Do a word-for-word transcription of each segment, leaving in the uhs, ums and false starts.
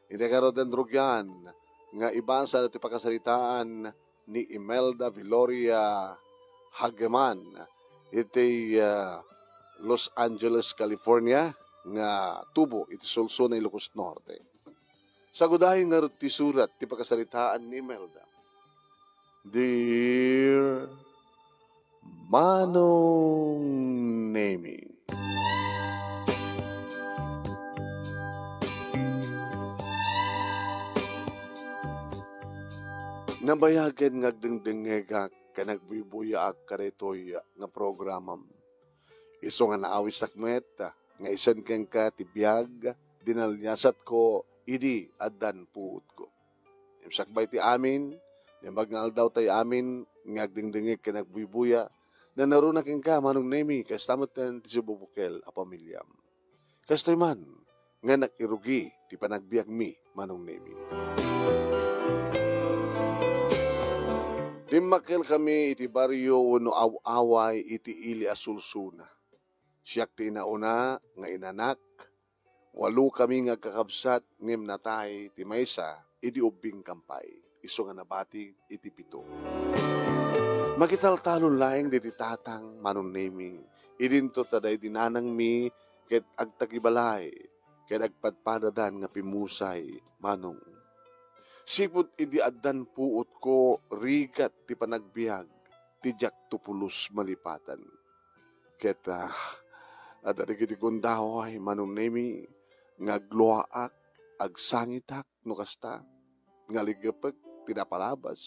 Iti karugian nga ibasa ti pakasaritaan ni Imelda Viloria Hageman iti, ah, Los Angeles, California, nga tubo iti Solsona, Ilocos Norte. Sagudayen ngarud ti surat ti pakasaritaan ni Imelda. Dear Manong Nemi. Nabayagen nga agdengdengngegak ken agbuybuyaak kadaytoy nga programam. Isu nga naawisak met nga isend kenka ti biag, dinaliasatko idi addan puotko. Ngem sakbay ti amin, naimbag nga aldaw tay amin nga agdengdengngeg ken agbuybuya, nanaruna kenka, Manong Nemi, kasta metten ti sibubukel a pamiliam. Kastoy man, nga nairugi ti panagbiagmi, Manong Nemi. Dimmakkelkami iti barrio wenno aw-away iti ili a Solsona. Siak ti inauna nga inanak, walokami nga agkakabsat ngem natay ti maysa idi ubbing kampay, isu nga nabati iti pito. Makitaltalon laeng daydi tatang, Manong Nemi, idinto ta daydi nanangmi ket agtagibalay ket agpadpadadan nga pimmusay, Manong. Sipud idi addan puotko, rigat ti panagbiag ti diakto pulos malipatan. Ket, ah, adda dagiti gundaway, Manong Nemi, nga agluaak, agsangitak, no kasta, nga ligepek ti napalabas.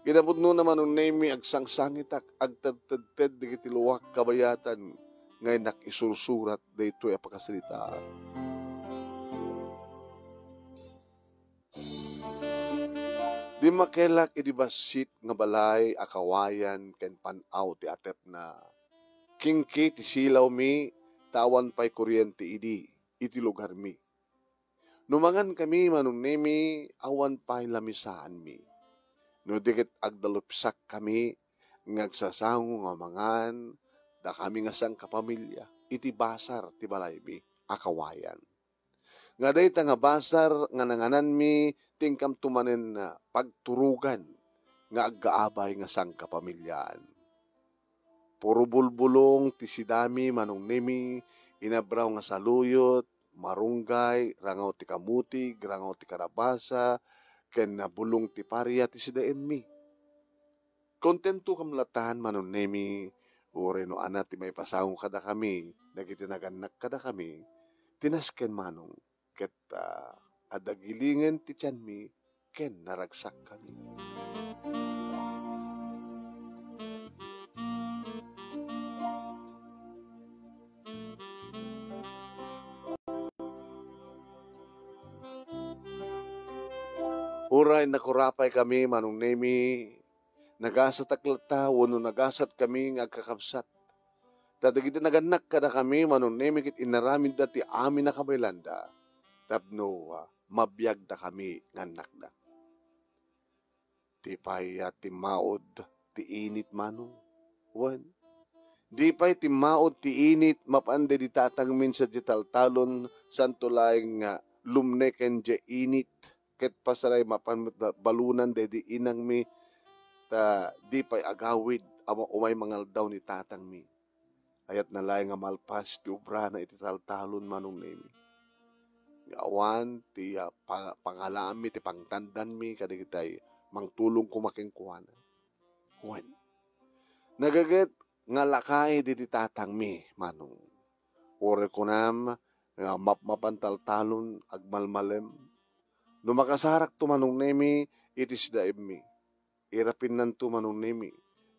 Kinapudnona, Manong Nemi, agsangsangitak, agtedtedted dagiti luak kabayatan nga innak isursurat daytoy a pakasaritaan. Dimmakkelak idi bassit nga balay a kawayan ken pan-aw ti atepna. Kingki ti silawmi ta awan pay kuriente idi iti lugarmi. No mangankami, Manong Nemi, awan pay lamisaanmi. No di ket agdalupsakkami nga agsasango nga mangan dakami nga sangkapamilia iti basar ti balaymi a kawayan. Nga dayta nga basar nga nangananmi ti inkamto manen pagturogan nga aggaabay nga sangkapamiliaan. Puro bulbulong ti sidami, Manong Nemi, inabraw nga saluyot, marunggay, rangaw ti kamutig, rangaw ti kalabasa, ken nabulong ti paria ti sidaemmi. Kontentokam latan, Manong Nemi, uray no ania ti maipasango kadakami dagiti nagannak kadakami, ti nasken, Manong, ket, ah, adda gilingen ti tianmi ken naragsakkami. Uray nakurapaykami, Manong Nemi, nagasatak latta wenno nagasatkami nga agkakabsat. Ta dagiti nagannak kadakami, Manong Nemi, ket inaramidda ti amin a kabaelanda tapno, ah, mabiagdakami nga annakda. Di pay, ah, timmaud ti init, Manong. Wen, di pay timmaud ti init mapan daydi tatangmin sadiay taltalon, santo laeng nga lumneken diay init. Ket pasaray mapan met ba-, balunan daydi inangmi, ta di pay agawid a ma-, umay mangaldaw ni tatangmi. Ayatna laeng nga malpas ti obrana iti taltalon, Manong Nemi. Nga awan ti, ah, pa-, pangalaanmi ti pangtandanmi kadagiti mangtulong koma kenkuana. Wen, nagaget nga lakay daydi tatangmi, Manong. Uray kunam nga mapmapan taltalon, agmalmalem. No makasarakto, Manong Nemi, iti sidaemmi, irapinnanto, Manong Nemi,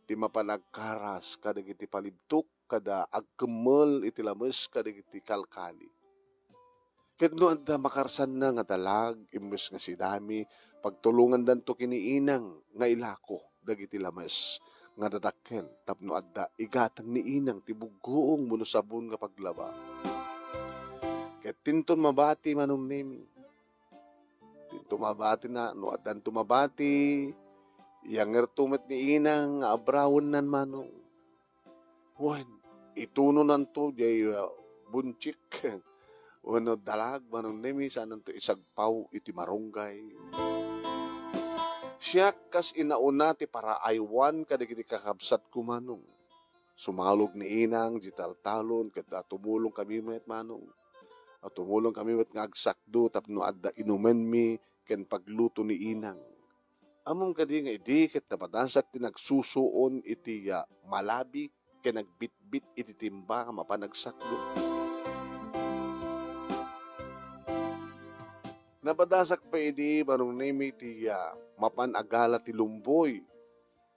ti mapan agkaras kadagiti palibtok kada agkemmel iti lames kadagiti kalkali. Ket no adda makarsanna nga dalag, imbes nga sidami, pagtulongandanto ken ni inang nga ilako dagiti lames nga dadakkel tapno adda igatang ni inang ti buggoong wenno sabon nga paglaba. Ket tinton mabati, Manong Nemi. Tinto mabatina, no addanto mabati, iyangerto met ni inang nga abrawennan, Manong. Wen, itunonanto diay, ah, bunsik. wenno dalag, Manong Nemi, saananto isagpaw iti marunggay. Siak kas inauna ti paraaywan kadagiti kakabsatko, Manong. Sumalog ni Inang di taltalon ket a tumulong kami met, Manong. A tumulong kami met nga agsakdo tapno adda inumenmi ken pagluto ni Inang. Ammom kadi nga idi ket napadasak ti nagsusuon iti, ah, malabi ken nagbitbit iti timba nga mapan agsakdo. Napadasak pay idi, Manong Nemi, ti, ah, mapan agala ti lumboy.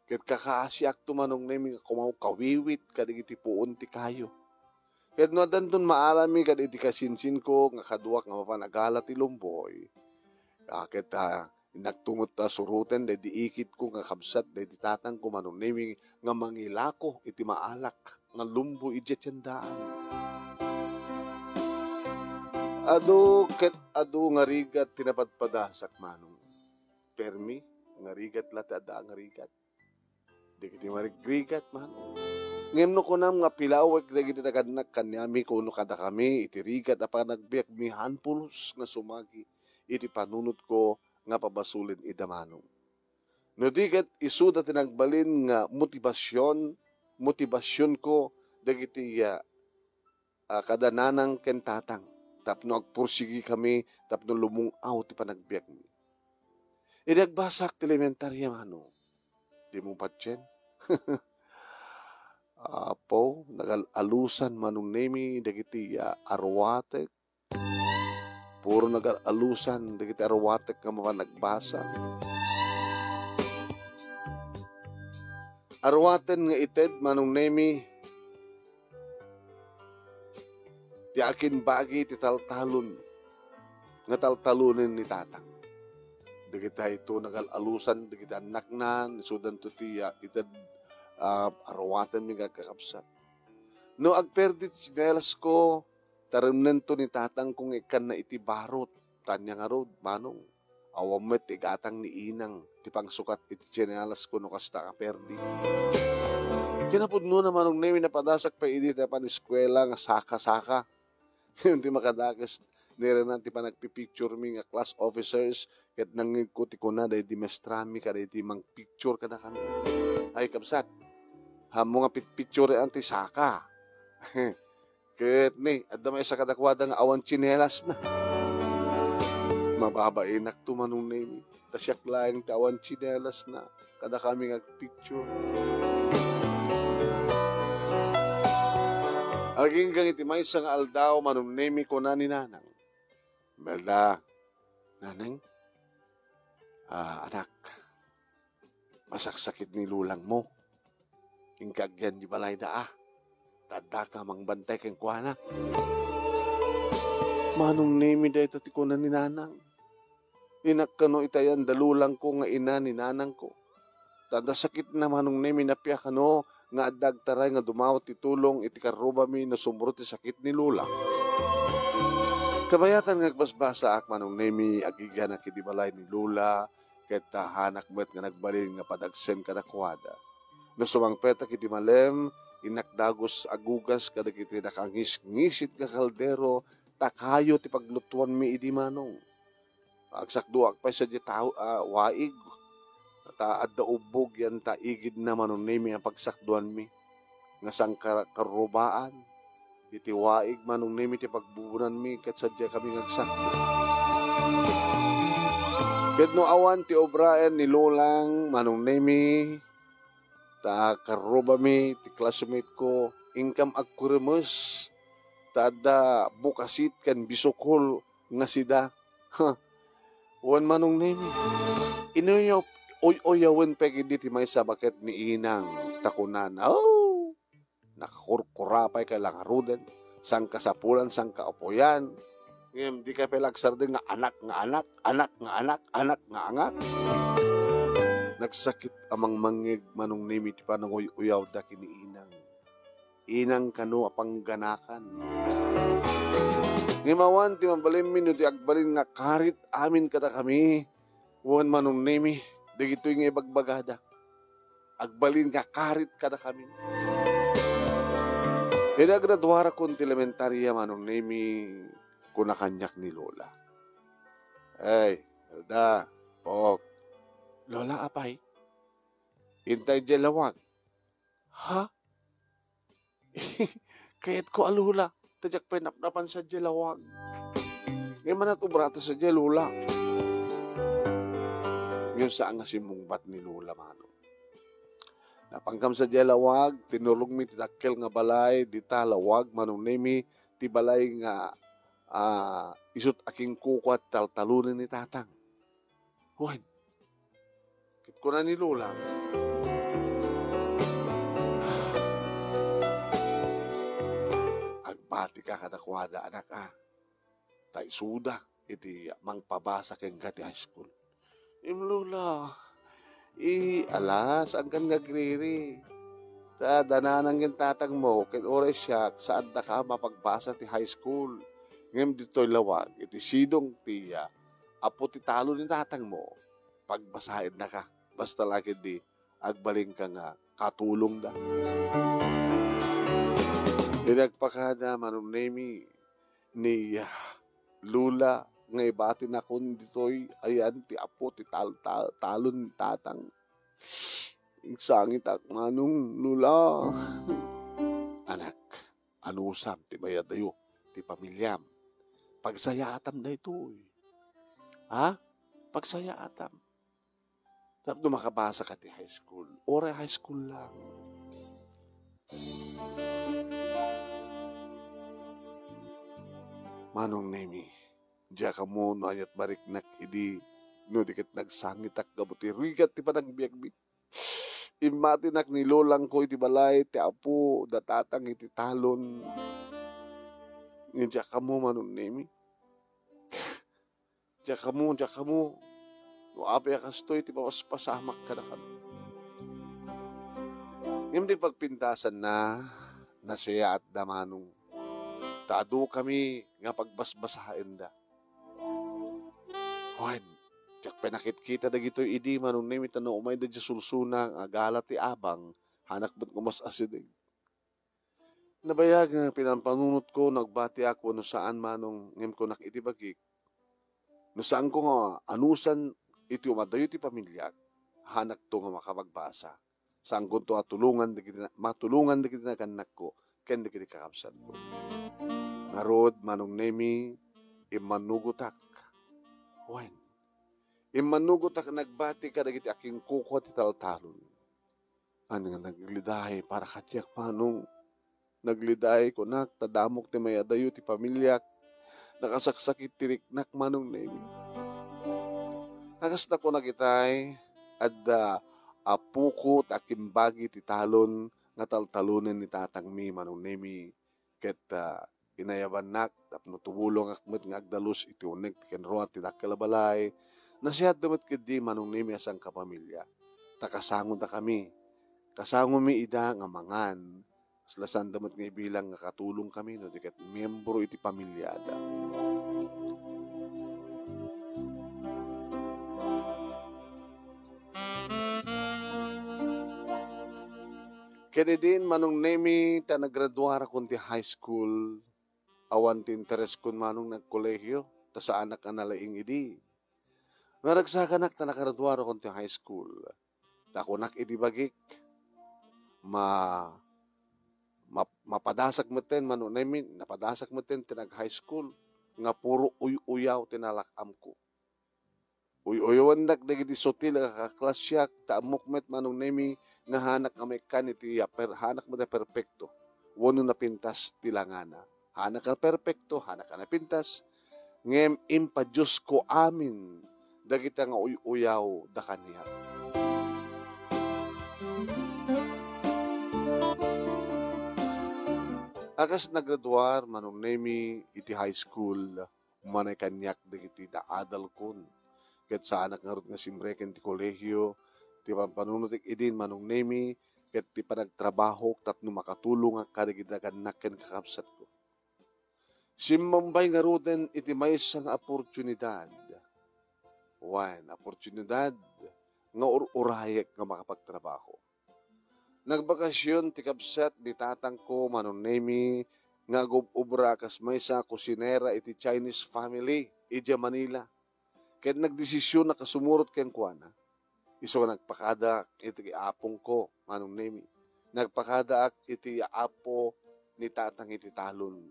Ket kakaasiakto, Manong Nemi, nga kumawkawiwit kadagiti puon ti kayo. Ket no addanton maarami kadagiti kasinsinko nga kaduak nga mapan agala ti lumboy, a, ket, a, innak tungot ta suroten daydi ikitko nga kabsat daydi tatangko, Manong Nemi, nga mangilako iti maalak nga lumboy idiay tiendaan. Adu ket adu nga rigat ti napadpadasak, Manong. Permi nga rigat la ti adda nga rigat. Dagiti marigrigat, Manong. Ngem no kunam nga pilawek dagiti nagannak kaniami, kuno kadakami, iti rigat a panagbiagmi, haan pulos nga sumagi iti panunotko nga pabasolem ida, Manong. No di ket isuda ti nagbalin nga motibasion, motibasionko dagiti, ah, ah, kada nanang ken tatang tapno agpursigi kami tapno lumung-aw ti panagbiagmi. Idi agbasak ti elementaria, Manong, dimo patien? Apo, nagal-alusan, Manong Nemi, dagiti, ah, aruatek. Puro nagal-alusan dagiti aruatek nga mapan agbasa. Aruaten nga ited, Manong Nemi, ti akinbagi ti taltalon nga taltalonen ni tatang. Dagiti ito nagal-alusan dagiti annakna, isudanto ti, ah, ited, ah, aruatenmi nga agkakabsat. No agperdi ti tsinelasko, taremnento ni tatangko nga ikkanna iti barot. Ania ngarud, Manong? Awan met ti igatang ni Inang ti pangsukat iti tsinelasko no kasta nga perdi. Kinapudnona, Manong Nemi, napadasak pay idi ti apan eskuela nga saka-saka. Ngem ti makadakes, nairana ti panagpipicturemi nga class officers, ket nangngegko ti kuna daydi maestrami kadaydi mangpicture kadakami. Ay, kabsat, haanmo nga pitpicturean ti saka. Ket ni, adda maysa kadakuada nga awan tsinelasna. Mababainakto, Manong Nemi. Ta siak laeng ti awan tsinelasna. Kadakami nga agpicture. Aginggang iti maysa nga aldaw, Manong Nemi, kuna ni Nanang, "Imelda, Nanang, ah, anak, masaksakit ni lulangmo. Inka agyan di balayda, a. Ta addaka mangbantay kenkuana." Manong Nemi, dayta ti kuna ni Nanang. Innak kano iti ayan da lulangko nga ina ni nanangko. Ta adda sakitna, Manong Nemi, napia kano nga adda agtaray nga dumawat ti tulong iti karrubami no sumro ti sakit ni Lola. Kabayatan nga agbasbasaak, Manong Nemi, agiganak idi balay ni Lola, ket hanak met nga nagbalin nga padagsen kadakuada. No sumangpetak idi malem, innak dagus agugas kadagiti nakangisngisit nga kaldero, ta kayo ti paglutuanmi idi, Manong. Agsakdoak pay sadiay tao, a, waig. Ta adda ubbog yan ta igidna, Manong Nemi, a pagsakdoanmi. Nga sangkarrubaan iti waig, Manong Nemi, ti pagbubunanmi ket sadiakami nga agsakdo. Ket no awan ti obraen ni Lolang, Manong Nemi, ta karrubami ti classmate ko, inkam agkuremes ta adda bukasit ken bisukol nga sida. Wen, Manong Nemi, inuyaw-, uy-uyawen pay ketdi ti maysa baket ni Inang, ta kunana, "Oh, nakakurkura pay kay la ngaruden, sangkasapulan, sangkaapuyan. Ngem dika pay la agsardeng nga anak nga anak, anak nga anak, anak nga anak." Nagsakit a mangmangngeg, Manong Nemi, ti pananguy-uyawda ken ni Inang. Inang kano a pangganakan. Ngem awan ti mabalinmi no di agbalin nga karit amin kadakami, wen, Manong Nemi, dagitoy nga ibagbagada. Agbalin nga karit kadakami. Idi agraduarakon ti elementaria, Manong Nemi, kuna kaniak ni Lola. "Ay, Elda, Pok." "Lola, apay?" "Inta idiay lawag." "Ha? Kayatko a Lola, ta diak pay napnapan sadiay lawag." Ngem ania ti obrata sadiay, Lola? Ngem saan nga simmungbat ni Lola, Manong. Napangkam sadiay lawag, tinulongmi ti dakkel nga balay, dita lawag, Manong Nemi, ti balay nga, ah, isut' a kinkukua ti taltalonen ni Tatang. Wen, ket kuna ni Lola, "Agbatika kadakuada, anak, a, ta isuda iti mangpabasa kenka ti high school." "Ngem Lola, i-, ala, saankan nga agriri. Ta danananen ken tatangmo, ken uray siak, saandaka mapagbasa ti high school. Ngem ditoy lawag, iti sidong ti, ah, apo ti talon ni tatangmo, pagbasaennaka. Basta la ketdi, agbalinka nga katulongda." Idi agpakada, Manong Nemi, ni, ah, Lola nga ibatinakon ditoy, ayan ti apo ti tal-, tal-, talon ni Tatang. Agsangitak, Manong, Lola. Anak, anusam ti mayadayo ti pamiliam. Pagsayaatam daytoy. Ha? Pagsayaatam. Tapno makabasaka ti high school. Uray high school lang. Manong Nemi, diak ammo no aniat bariknak idi, no di ket nagsangitak gapu ti rigat ti panagbiagmi. Immatinak ni lolangko iti balay ti apo da tatang iti talon. Ngem diak ammo, Manong Nemi. Diak ammo, diak ammo. No apay a kastoy ti mapaspasamak kadakami. Ngem ti pagpintasanna, nasayaatda, Manong. Ta adukami nga pagbasbasaenda. Wen, diak pay nakitkita dagitoy idi, Manong Nemi, ta no umayda idiay sulsona nga agala ti abang, hanak met nga umas-asideg. Nabayag nga pinampanunotko no agbatiak wenno saan, Manong, ngem kunak iti bagik, no saanko nga anusan iti umadayo ti pamiliak, hanakto nga makapagbasa. Saankonto a tulongan dagiti na-, matulongan dagiti nagannakko ken dagiti kakabsatko. Ngarud, Manong Nemi, immanugotak. Wen, immanugotak nagbati kadagiti akinkukua ti taltalon. Ania nga nagliday para kadiak, Manong? Nagliday, kunak, ta damok ti mayadayo ti pamiliak. Nakasaksakit ti riknak, Manong Nemi. Akas ta kunak itay, adda apoko ti akimbagi ti talon nga taltalonen ni tatangmi, Manong Nemi. Ket, ah, inayabannak tapno tumulongak met nga agdalus iti uneg ti kinrua ti dakkel a balay. Nasayaatda met ketdi, Manong Nemi, a sangkapamilia. Ta kasangondakami. Kasangomi ida nga mangan. Kasla saanda met nga ibilang nga katulongkami no di ket miyembro iti pamiliada. Ken idin, Manong Nemi, ta nagraduarakon ti high school, awan ti intereskon, Manong, nga agkolehiyo, ta saanak a nalaing idi. Nga ragsakanak ta nagraduarakon ti high school. Ta kunak idi bagik, ma-, ma-, mapadasak metten, Manong Nemi, napadasak metten ti nag-high school nga puro uy-uyaw ti nalak-amko. Uy-uyawandak dagiti sutil a kaklasiak, ta ammok met, Manong Nemi, nga hanak a maikkan iti, ah, per-, hanak met a perpekto wenno napintas ti langana. Hanak a perpekto, hanak a napintas, ngem impadiosko amin dagita nga uy-uyaw da kaniak. A kas nagraduar, Manong Nemi, iti high school, umanay kaniak dagiti naadalkon. Ket saanak ngarud nga simreken ti kolehio, ti pampanunotek idin, Manong Nemi, ket ti panagtrabahok tapno makatulongak kadagiti nagannak ken kakabsatko. Simmambay ngaruden iti maysa nga oportunidad. Wen, oportunidad nga ur-urayek nga makapagtrabaho. Nagbakasyon ti kabsat ni tatangko, Manong Nemi, nga agub-obra kas maysa a kusinera iti Chinese family idiay Manila. Ket nagdesisionnak a sumurot kenkuana. Isu nga nagpakadaak iti apongko, Manong Nemi. Nagpakadaak iti apo ni Tatang iti talon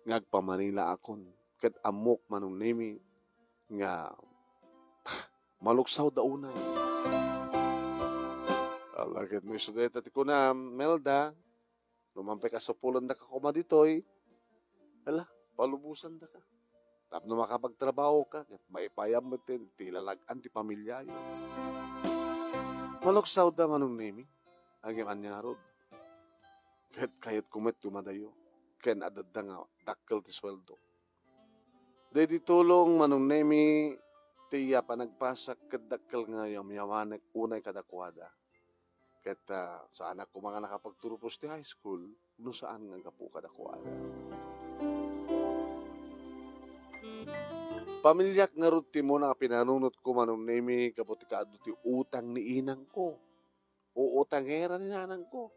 nga agpamanilaakon. Ket ammok, Manong Nemi, nga maluksawda unay. Ala, ket no isu dayta ti kunam, Melda, no man pay kasapulandaka koma ditoy, ala, palubosandaka. Tapno makapagtrabahoka, ket maipayam met ti, ti lalag-an ti pamiliayo. Maluksawda, Manong Nemi, ngem ania ngarud. Ket kayatko met ti umadayo, ken adda nga dakkel ti sueldo. Daydi tulong, Manong Nemi, ti iya panagpasak ket dakkel nga yamyawanek unay kadakuada. Ket, ah, saanak koma nga nakapagturpos ti high school no saan nga gapu kadakuada. Pamiliak ngarud ti umuna a pinanunotko, Manong Nemi, gapu ti kaadu ti utang ni inangko. Uutangera ni nanangko.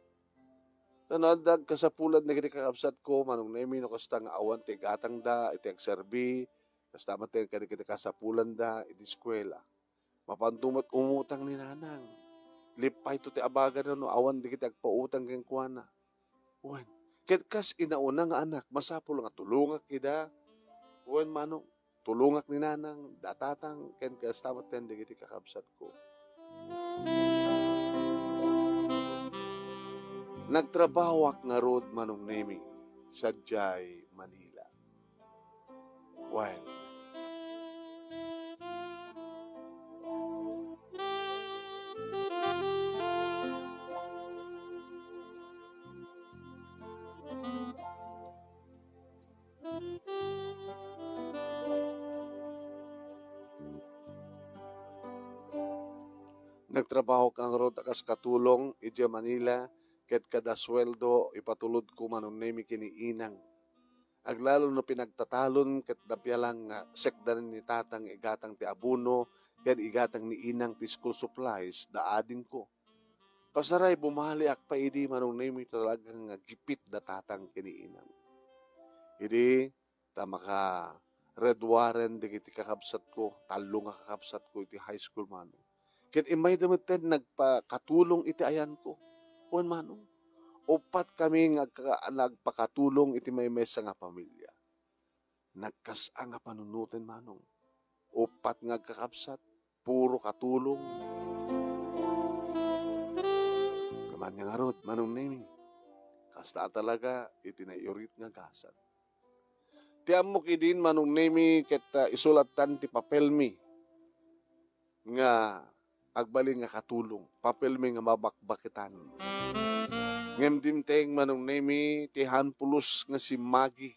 Ta no adda agkasapulan dagiti kakabsatko, Manong Nemi, no kasta nga awan ti igatangda iti agserbi, kasta met kadagiti kasapulanda iti eskuela. Mapanto met umutang ni nanang. Lipayto ti abagana no awan dagiti agpautang kenkuana. Wen, ket kas inauna nga anak, masapul nga tulongak ida. Wen, Manong, tulongak ni nanang, da tatang, ken kasta met dagiti kakabsatko. Nagtrabahoak ngarud, Manong Nemi, sadiay Manila. Wen. Nagtrabahoak ngarud a kas katulong idiay Manila, ket kada sueldo ipatulodko, Manong Nemi, ken ni inang. Aglalo no pinagtatalon ket napialang nga sekdan ni tatang igatang ti abono ken igatang ni inang ti school supplies da adingko. Pasaray, bumaliak pay idi, Manong Nemi, talaga nga gipit da tatang ken ni inang. Idi ta maka-Red Warren dagiti kakabsatko, tallo nga kakabsatko iti high school, Manong. Ket immayda metten nagpakatulong iti ayanko. Wen, Manong, uppat kami nga agka-, nagpakatulong iti maymaysa nga pamilia. Nagkas-a nga panunoten, Manong. Uppat nga agkakabsat, puro katulong. Kaman nga ngarud, Manong Nemi. Kasta talaga iti naiurit nga gasat. Ti ammok idin, Manong Nemi, ket, ah, isu lattan ti papelmi nga agbalin nga katulong, papelmi nga mabakbaketan. Ngem dimteng, Manong Nemi, ti han pulos nga simmagi.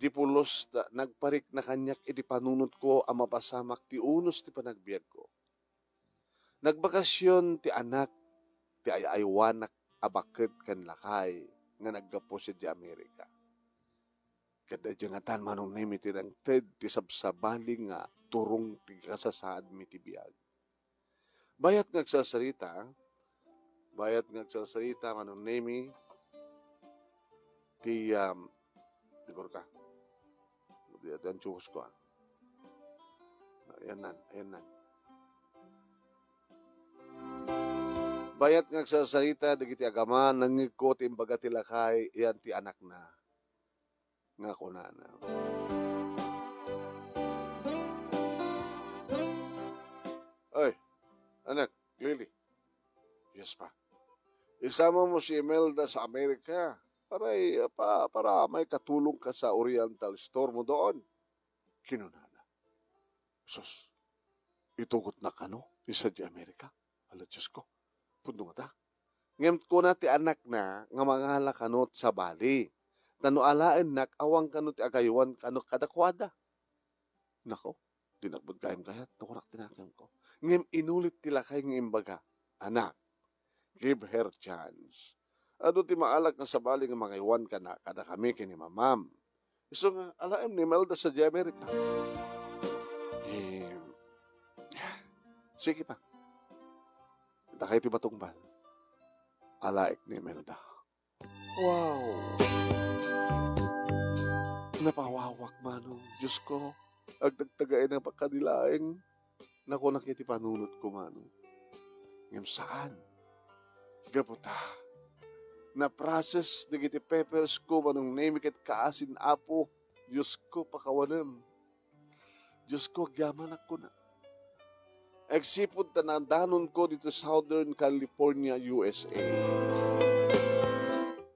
Di pulos ta nagparikna kaniak iti panunotko a mapasamak ti unos ti panagbiagko. Nagbakasyon ti anak ti ay-aywanak a baket ken lakay nga naggapu sadiay Amerika. Ket daydiay ngatan, Manong Nemi, ti nangted ti sabsabali nga turong ti kasasaadmi ti biag. Bayat nga agsarsarita, bayat nga agsarsarita, Manong Nemi, ti, um, siguro ka. Di ati ang tsuhos ko, ah. Ayan nan, ayan nan. Bayat nga agsarsarita dagiti agama, nangngegko ti imbaga ti lakay, iyan ti anakna. Nga kunana, "Ay, anak, Lily." "Yes, Pa." "Isama mo si Imelda sa Amerika. Para, pa, para may katulong ka sa Oriental Store mo doon." Kinunana. Sus, itugot na kano, isa di Amerika. Ala, Diyos ko, pudno ngata. Ngem kuna ti anakna nga mangala kano ti sabali. Ta no alaennak, awan kano ti agaywan kano kadakuada. Nako, dinak met gayam kayat, no kunak ti nakemko. Ngem inulit ti lakay nga imbaga, "Anak, give her chance. Adu ti maalak nga sabali nga mangaywan kana kadakami ken ni Mamam. Isu nga, alaem ni Imelda sadiay Amerika." Eh, sige, Pa. Dakay ti matungpal. Alaek ni Imelda. Wow! Napawawak, Manong. Diyos ko, agtagtagainnak kadi laeng. Nakunak iti panunotko, Manong. Ngem saan. Gapu ta, na-process dagiti papers ko, Manong Nemi, ket kaasin, Apo, Diyos ko, pakawanem. Diyos ko, agyamanak, kuna. Agsipud ta nadanonko dito Southern California, U S A.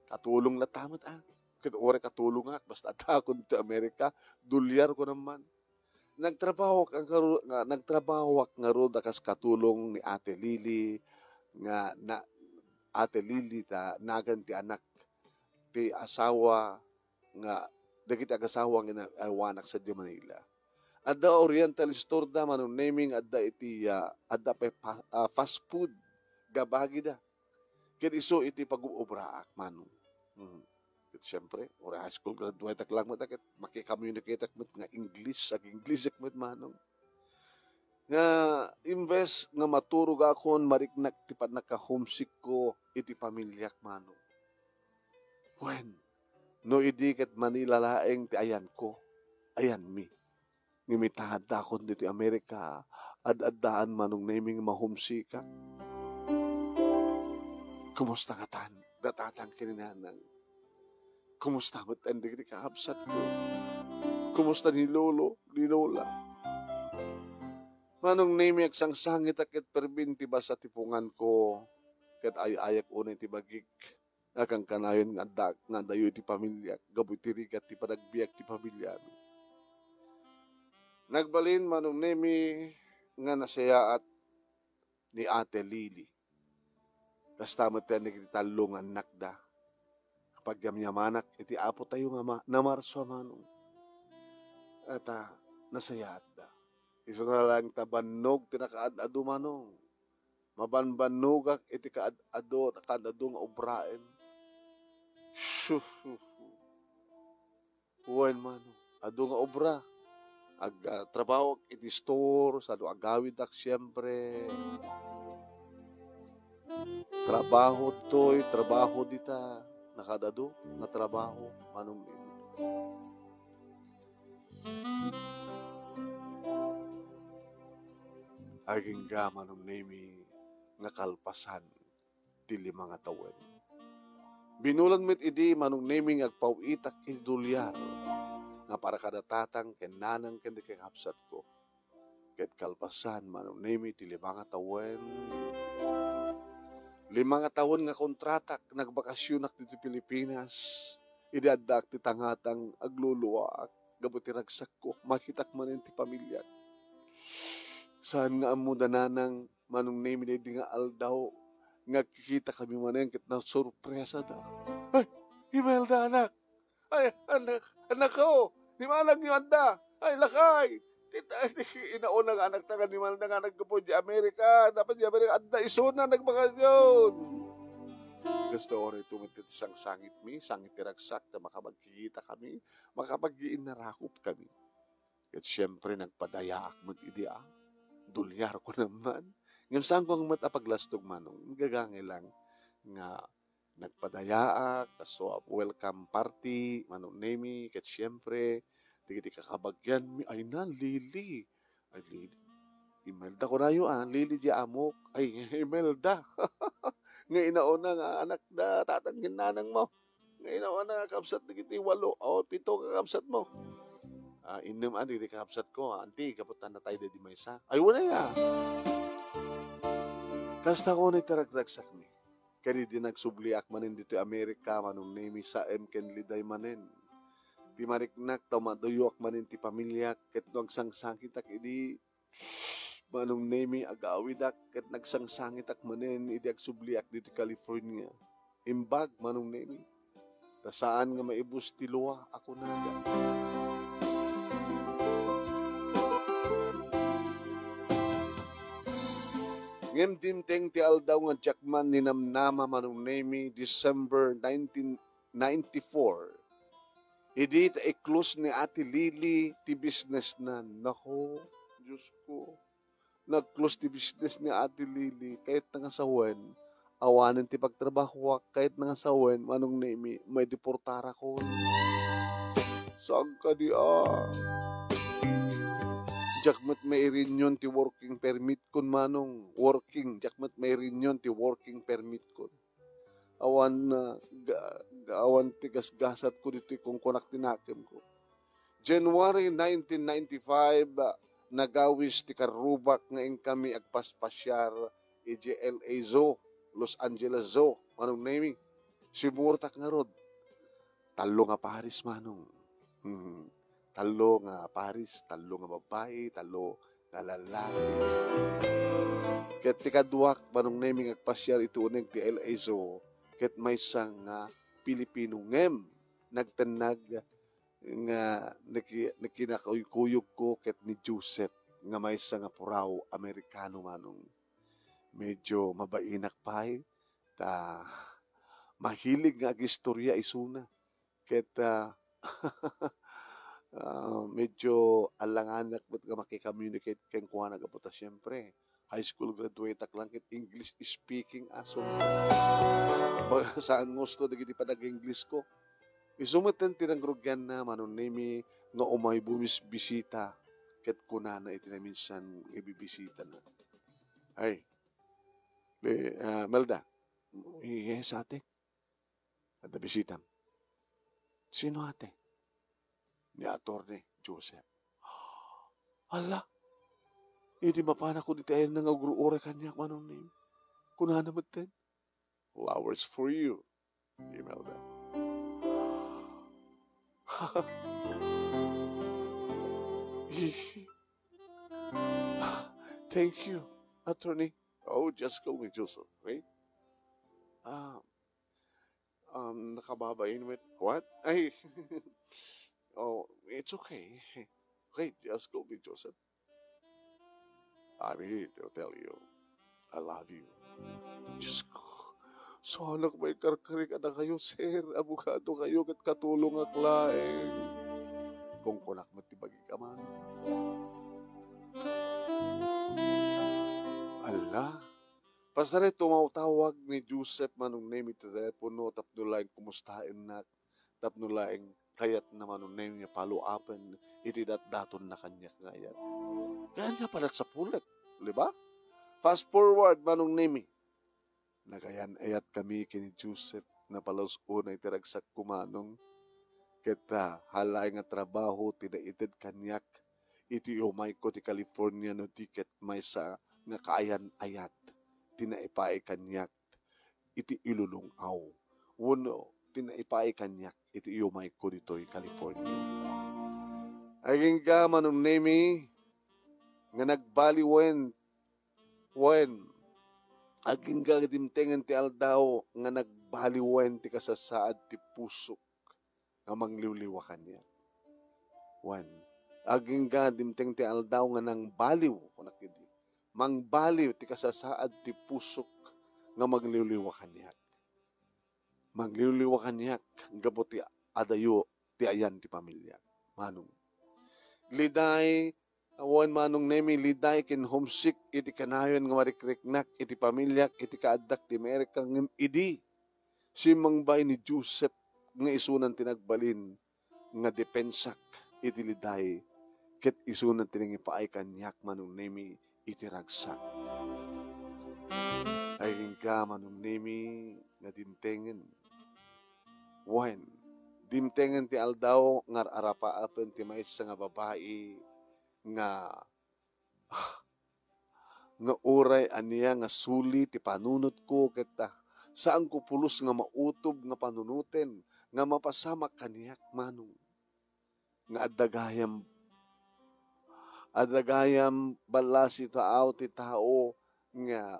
Katulong latta met, ah. Ket uray katulongak, basta addaakon ti Amerika, dolyar ko naman. Nagtrabahoak nga ru-, nga, nagtrabahoak ngarud a kas katulong ni Ate Lily, nga na, Ate Lily ta nagan ti anak ti asawa nga dagiti agasawa nga ina-, awanak sadiay Manila. Adda Oriental Store da, Manong Nemi, adda iti, ah, adda pay pa-, ah, fast food, gabagida. Ket isu iti pag-uobraak, Manong. Mhm. Ket siempre, uray high school graduate ak lang met, ket makicommunicate ak met nga English, ag-English ak met, Manong. Nga imbes nga maturogakon, mariknak ti pannaka-homesick ko iti pamiliak, Manong. Wen, no idi ket Manila laeng ti ayanko, ayanmi. Ngem ita addaakon ditoy Amerika, ad-addaan, Manong Nemi, nga ma-homesickak. Kumusta ngatan da tatang ken ni nanang? Kumusta met dagiti kakabsatko? Kumusta ni lolo, ni lola? Manong Nemi, agsangsangitak ket permi ti basa ti punganko, ket ay-ayak unay ti bagik. Nakankanayon nga adda, nga adayo iti pamiliak, gapu iti rigat ti panagbiag ti pamiliami. Nagbalin, Manong Nemi, nga nasayaat ni Ate Lily. Kasta met ti dagiti tallo nga annakda. Kapagyamyamanak iti Apotayo nga ma-, namarso a Manong. Eta, nasayaatda. Isuna laeng ta bannog ti nakaad-adu, Manong. Mabanbannogak iti kaad-adu, kaad-adu nga obraen. Shuh, shuh, shuh. Wen, Manong, adu nga obra. Ag-, ah, trabahoak iti store, sano agawidak, siempre. Trabaho toy, trabaho dita. Nakaad-adu nga trabaho, Manong Nemi. Agingga, Manong Nemi, nga kalpasan ti lima nga tawen. Binulan met idi, Manong Nemi, nga agpaw-itak iti dolyar nga para kada tatang ken nanang ken di kakabsatko. Ket kalpasan, Manong Nemi, ti lima nga tawen, lima nga tawen nga kontratak, nagbakasionak ditoy Pilipinas. Idi addaak ti tangatang, agluluaak gapu ti ragsakko, makitak manen ti pamiliak. Saan nga ammo da nanang, Manong Nemi, daydi nga aldaw nga agkikitakami manen ket nasurpresada. Ay, Imelda, anak! Ay, anak, anak ko! Ni manang ni Manda! Ay, lakay! Ti, ti inauna nga anak ta nga ni Manda nga naggapu di Amerika, dapat di Amerika, adda isuna nagbakasyon! Kasta oray tumit ti sangsangitmi, sangit ti ragsak, ta makapagkikitakami, makapag-iinnarakupkami. Ket siempre, nagpadayaak met idi, ah. Dolyar ko naman. Ngem saanko met a paglastog, Manong. Gagangay lang nga nagpadayaak, kaso a welcome party, Manong Nemi, ket siempre, dagiti kakabagianmi, ay na, Lily. Ay, Lily. Imelda kunayo, ah, Lily di amok. Ay, Imelda. Nga inauna nga anak da tatang ken nanang mo. Nga inauna nga kabsat dagiti walo o pito nga kabsat mo. Ah, innem a dagiti kabsat ko, ah, anti, kaputan na tayo di maysa. Ay, wala ya. Kasta ko ni taragragsakmi. Ken idi nagsubliak manen ditoy Amerika, Manong Nemi, saem ken liday manen ti mariknak, ta umaduyoak manen ti pamiliak, ket no agsangsangitak idi Manong Nemi, agawidak ket nagsangsangitak manen idi agsubliak ditoy California. Imbag, Manong Nemi, ta saan nga maibus ti lua a kunada. Ngem dimteng ti aldaw nga diak man ninamnama, Manong Nemi, December nineteen ninety-four. Idi ta i-close ni Ate Lily ti business na. Nako, Diyos ko. Nag-close ti business ni Ate Lily, kayatna nga sawen, awanen ti pagtrabahoak, kayatna nga sawen, Manong Nemi, maideportarakon. Saan kadi a? Diak met mairenew ti working permit kon, Manong. Working, diak met mairenew ti working permit kon. Awan, ah, ga-, ga-, awan ti gasgasatko ditoy kunkunak ti nakemko. January nineteen ninety-five, ah, nagawis ti karrubak nga inkami agpaspasiar idiay L A Zoo, Los Angeles Zoo, Manong Nemy. Simurtak ngarud. Tallo nga pares, Manong. Hmm. Tallo nga pares, tallo nga babbai, tallo nga lallaki. Ket ti kaduak, Manong Nemy, nga agpasiar iti uneg ti L A Zoo, ket maysa nga Pilipino ngem nagtennag nga naki-, nakinakuykuyogko ket ni Joseph nga maysa nga puraw Amerikano, Manong. Medyo mabainak pay ta mahilig nga agistorya isuna. Ket, ah, ah, medyo alanganak met nga maki-communicate kenkuana gapu ta, siempre, high school graduate-ak lang ket English speaking aso. Baga saan nga usto dagiti panag-English ko. Isu met ti nangrugianna, Manong Nemy, nga umay bumisbisita ket kunana iti naminsan nga ibibisitana, "Ay, le-, ah, Melda." "Yes, ate." "Adda bisitam." "Sino, ate?" "Ni Attorney Joseph." "Hala! Idi mapanakon iti ayanna nga agruray kaniak, Manong Nemy, kunana metten, 'Flowers for you,'" Imelda. "Thank you, attorney." "Oh, just call me Joseph, okay?" "Ah, um, nakababain with what?" "Ay, oh, it's okay. Okay, just call me Joseph." "I mean to tell you, I love you." Diyos ko, saanak maikarkari kadakayo, sir. Abogado kayo, ket katulongak laeng. Kunkunak met ti bagik, aman. Ala, pasari tumawtawag ni Joseph Manong Nemy ti telepono tapno laeng kumustaennak, tapno laeng kayatna Manong Nemy nga follow-upen iti datdatonna kaniak nga ayat. Ania pay la ti sapulek, di ba? Fast forward, Manong Nemy. Nagayan-ayatkami ken ni Joseph, napalus unay ti ragsakko, Manong. Ket, ah, haan laeng nga trabaho ti naited kaniak iti umayko ti California no di ket maysa nga kaayan-ayat ti naipaay kaniak iti ilulong-aw wenno ti naipaay kaniak iti iyumayko ditoy California. Agingga, Manong Nemy, nga nagbaliwen, wen, agingga dimtengen ti aldaw nga nagbaliwen ti kasasaad ti pusok nga mangliwliwa kaniak. Wen, agingga dimteng ti aldaw nga nangbaliw, kunak idi, mangbaliw ti kasasaad ti pusok nga mangliwliwa kaniak. Mangliwliwa kaniak gapu ti adayo ti ayan ti pamiliak. Manong. Liday, wen Manong Nemy, liday ken homesick iti kanayon nga marikriknak iti pamiliak iti kaaddak ti Amerika, ngem idi, simmangbay ni Joseph nga isunan ti nagbalin nga depensak iti liday, ket isunan ti nangipaay kaniak, Manong Nemy, iti ragsak. Agingga, Manong Nemy, nga dimtengen. Wen, dimtengen ti aldaw nga ar-arapaapen ti maysa nga babai nga, ah, nga uray ania nga suli ti panunotko ket, ah, saanko pulos nga mautob nga panunoten nga mapasamak kaniak, Manong. Nga adda gayam, adda gayam ballasi tao ti tao nga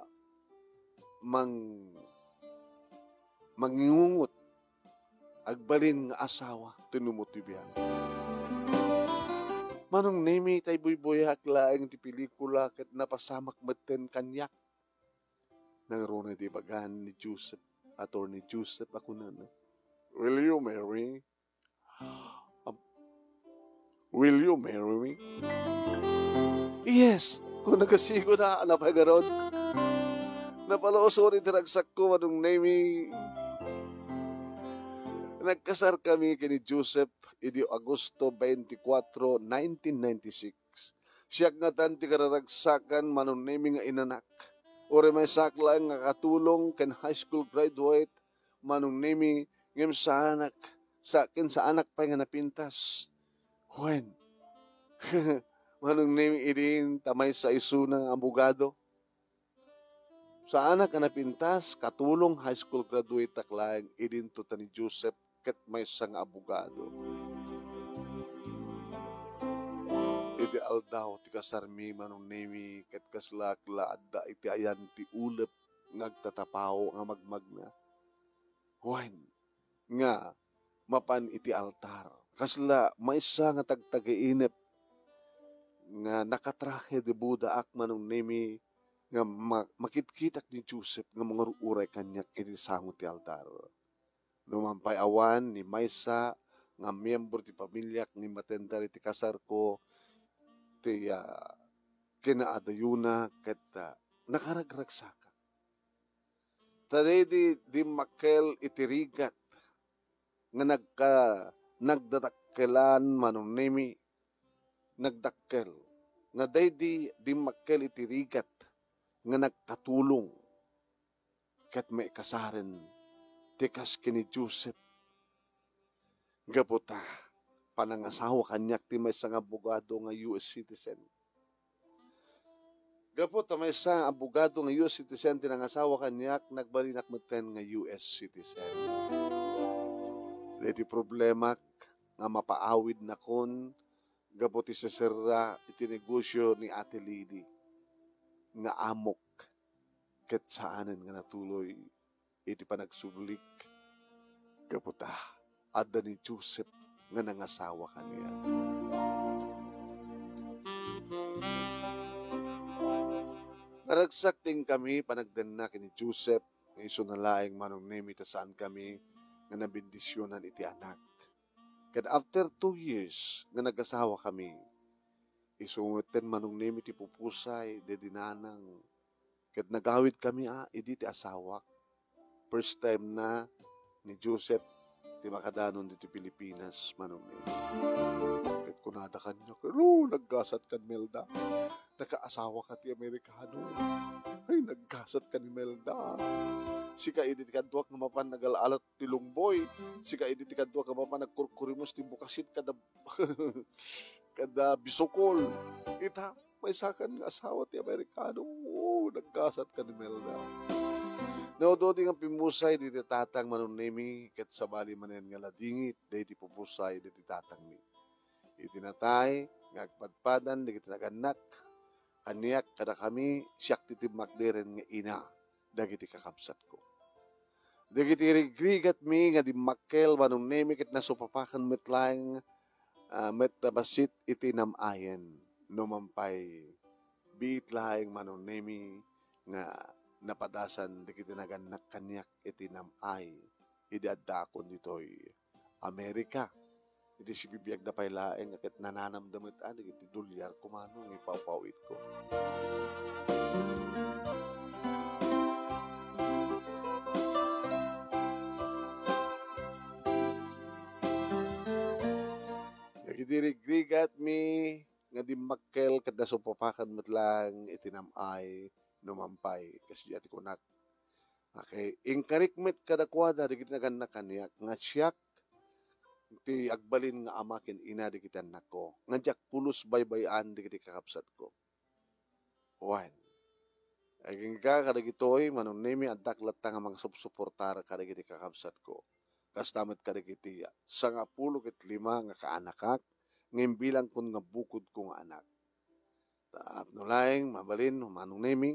mang-, mangingungot, agbalin nga asawa ti numo ti biag. Manong Nemy, tay buybuyaak laeng ti pelikula ket napasamak metten kaniak. Nangruna ti ibagan ni Joseph, Attorney Joseph, a kunana, "Will you marry me?" Am-, "Will you marry me?" "Yes," kuna gasigona, napay garud. Napalus unay ti ragsakko, Manong Nemy. Nagkasarkami ken ni Joseph idi Agosto twenty-four, nineteen ninety-six. Siak ngatan ti kararagsakan, Manong Nemi, nga inanak. Uray maysaak laeng nga katulong ken high school graduate, Manong Nemi, ngem saanak, sa-, ken saanak pay nga napintas. Wen, Manong Nemi, idin ta maysa isuna nga abogado. Saanak a napintas, katulong high school graduate-ak laeng idinto ta ni Joseph ket maysa nga abogado. Iti aldaw ti kasarmi, Manong Nemi, ket kaslak la adda iti ayan ti ulep nga agtatapaw nga magmagna. Wen, nga mapan iti altar. Kasla maysa nga tagtagainep nga nakatrahe de bodaak, Manong Nemi, nga ma-, makitkitak ni Joseph nga mangur-uray kaniak iti sango ti altar. Numan pay awan ni maysa nga miyembro ti pamiliak nga matendar iti kasarko, ti, ah, kinaadayona ket, ah, nakaragragsakak. Ta daydi dimmakkel iti rigat nga nagka-, nagdadakkelan, Manong Nemi, nagdakkel. Nga daydi dimmakkel iti rigat nga nagkatulong ket maikasaren ti kas ken ni Joseph. Gapu ta panangasawa kaniak ti maysa nga abogado nga U S citizen. Gapu ta maysa nga abogado nga U S citizen ti nangasawa kaniak, nagbalinak metten nga U S citizen. Daydi problemak nga mapaawidnakon gapu ti seserra iti negosyo ni Ate Lily nga amok ket saanen nga natuloy iti panagsublik, gapu ta adda ni Joseph nga nangasawa kaniak. Naragsak ti inkami panagdanna ken ni Joseph, nga isuna laeng, Manong Nemi, ta saankami nga nabendisionan iti anak. Ket after two years nga nagasawa kami, isu metten, Manong Nemi, ti pupusay daydi nanang. Ket nagawidkami a idi ti asawak. First time na ni Joseph ti makadanon ditoy Pilipinas, Manong Nemi. Ket kunada kaniak, "Hello, naggasat kan Imelda. Nakaasawaka ti Amerikano. Ay, naggasat kan Imelda. Sika idi ti kaduak nga mapan nagalalat ti lungboy. Sika idi ti kaduak nga mapan nagkurkurimos ti bukasit kada, kada bisukol. Ita, maysakan nga asawa ti Amerikano. Oo, naggasat kan Imelda." Naududi nga pimmusay diti tatang, Manong Nemi, ket sabali manen nga ladingit daydi pupusay diti tatangmi. Iti natay nga agpadpadan dagiti nagannak kaniak kadakami, siak ti timmakderen nga ina dagiti kakabsatko. Dagiti rigrigatmi nga dimmakkel, Manong Nemi, ket nasupapakan met laeng, ah, met a bassit iti nam-ayen. Numan pay, biit laeng, Manong Nemi, nga napadasan dagiti nagannak kaniak iti nam-ay idi addaakon ditoy Amerika. Idi sibibiagda pay laeng, ket nananamda met a dagiti dolyar kumano nga ipawpawitko. Dagiti rigrigatmi nga dimmakkel ket nasupapakan met laeng iti nam-ay, numan pay, kasdiay ti kunak. Okay, inkarik met kadakuada dagiti nagannak kaniak nga siak ti agbalin nga ama ken ina dagiti annakko, nga diak pulos baybay-an dagiti kakabsatko. Wen, agingga kadagitoy, Manong Nemi, addak latta nga mangasupsuportar kadagiti kakabsatko. Kasta met kadagiti sangapulo ket lima nga kaanakak nga imbilangkon nga bukodko nga anak. Tapno laeng mabalin, Manong Nemi,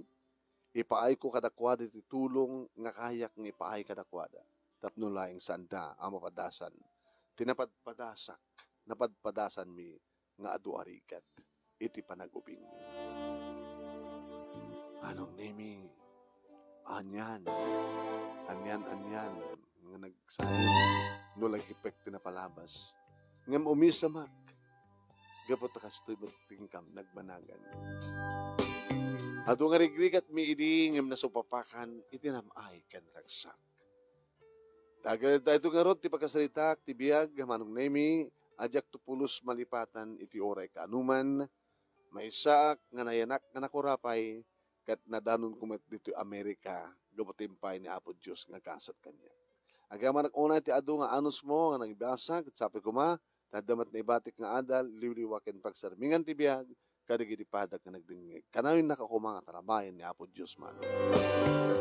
ipaayko kadakuada ti tulong nga kayak nga ipaay kadakuada. Tapno laeng saanda a mapadasan ti napadpadasak, napadpadasanmi nga adu a rigat iti panag-ubingmi. Manong Nemi, anian, anian, anian nga nagsao no lagipek ti napalabas. Ngem umisamak, gapu ta kastoy met ti inkam nagbanagan. Adu nga rigrigatmi idi ngem nasupapakan iti nam-ay ken ragsak. Tagal daytoy ngarud ti pagkasaritaak ti biag, Manong Nemi, a diakto pulos malipatan iti uray kaanuman, maysaak nga nayanak nga nakurapay, ket nadanonko met ditoy Amerika gapu ti impay ni Apo Dios nga agasat kaniak. Agyamanak unay ti adu nga anusmo nga nangibasa, ket sapay koma, ta adda met naibatik nga adal, liwliwa ken pagsarmingan ti biag kadagiti padak nga nagdengngeg. Kanawennaka koma nga tarabayan ni Apo Dios man.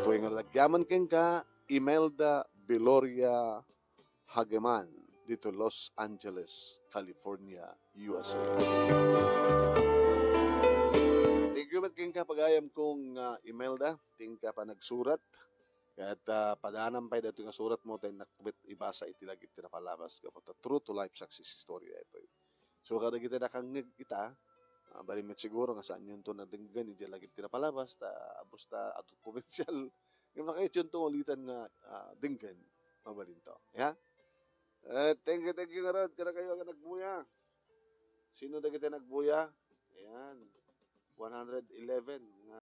Tuwing nga nagyaman kenka, Imelda Beloria Hageman, dito Los Angeles, California, U S A. Thank you met kenka, pagayam kong, ah, Imelda. Thank ka pa nagsurat. Ket, ah, padanam pay daytoy nga surat mo, ta innak met ibasa iti lagip ti napalabas, gapu ta true to life success story daytoy. So, kadagiti nakangngeg ita, ah, bali met siguro nga saanyonto nadenggen idiay lagip ti napalabas, ta basta adu komersial. Ngem nakaitionto ulitan nga, ah, denggen, mabalinto. Ya? Eh, thank you, thank you ngarud kadakayo nga nagbuya. Sino dagiti nagbuya? Ayan. One hundred eleven nga